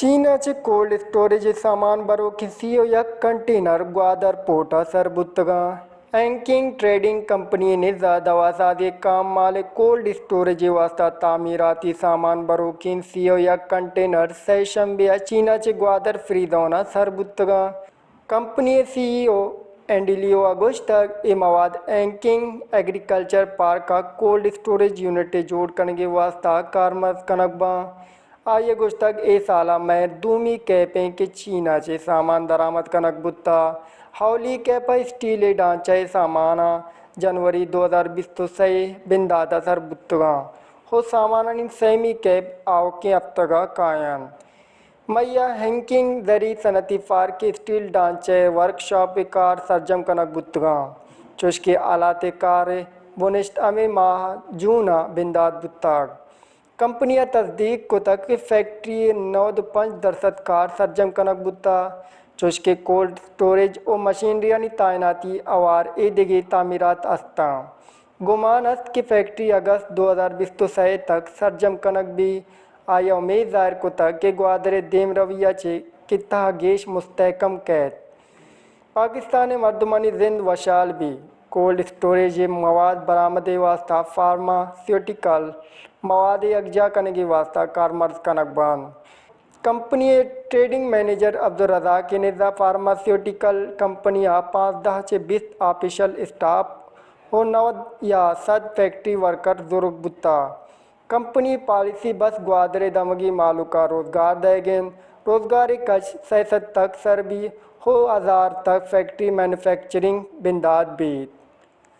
چین ءَ چہ cold storage ءِ سامان بروکیں سی ءُ یک کنٹینر گوادر پورٹ ءَ سر بوتگاں۔ ہینکنگ ٹریڈنگ کمپنی ءِ نزا دوا سازی ءِ کام مال ءِ کولڈ اسٹوریج ءِ واستہ تعمیراتی سامان بروکیں سی ءُ یک کنٹینر سئے شنبے ءَ چین ءَ چہ گوادر فری زون ءَ سر بوتگاں۔ کمپنی ءِ سی ای او اینڈیلیو ءَ گوشتگ، اے مواد ہینکنگ ایگریکلچر پارک ءَ کولڈ اسٹوریج یونٹ ءِ جوڑ کنگ ءِ واستہ کارمرز کنگ باں۔ آئی ءَ گوشتگ، اے سال ءَ مئے دومی کیپ ایں کہ چین ءَ چہ سامان درآمد کنگ بوتہ۔ اولی کیپ ءَ اسٹیل ءِ ڈھانچہ ءِ ساماناں جنوری دو ہزار بیست ءُ سئے ءِ بندات ءَ سر بوتگاں ءُ سامانانی سیمی کیپ آؤکیں ہفتگ ءَ کاینت۔ مئی ءَ ہینکنگ زرعی صنعتی پارک ءِ اسٹیل ڈھانچہ ءِ ورکشاپ ءِ کار سرجم کنگ بوتگاں، چوشکہ آلات ءِ کار ءِ بنشت ہمے ماہ جون ءَ بندات بوتگ۔ کمپنی ءَ تصدیق کتگ کہ فیکٹری ءِ نود ءُ پنچ درسد کار سرجم کنگ بوتگ، چوشکہ کولڈ اسٹوریج ءُ مشینریانی تعیناتی ہوار ءُ دگہ تعمیرات است اَنت۔ گمان است کہ فیکٹری اگست دو ہزار بیست ءُ سئے ءِ تک سرجم کنگ بیت۔ آئی ءَ امیت ظاہر کتگ کہ گوادر ءِ دیمروی ءَ چہ خطہ ءَ گیش مستحکم کئیت۔ پاکستان ءِ مردمانی زند وشحال بیت۔ کولڈ اسٹوریج ءِ مواد برآمد ءِ واستہ فارماسیوٹیکل مواد ءِ یکجاہ کنگ ءِ واستہ کارمرز کنگ بنت۔ کمپنی ءِ ٹریڈنگ منیجر عبدالرزاق ءِ نزا فارماسیوٹیکل کمپنی ءَ پانزدہ چہ بیست آفیشل اسٹاف ءُ نود یا صد فیکٹری ورکر زرگ بوتگ۔ کمپنی ءِ پالیسی بس گوادر ءِ دمگی مھلوک ءَ روزگار دئیگ اِنت۔ روزگار ءِ کش سئے سد تک سر بیت ءُ ہزار تک فیکٹری مینوفیکچرنگ بندات بیت۔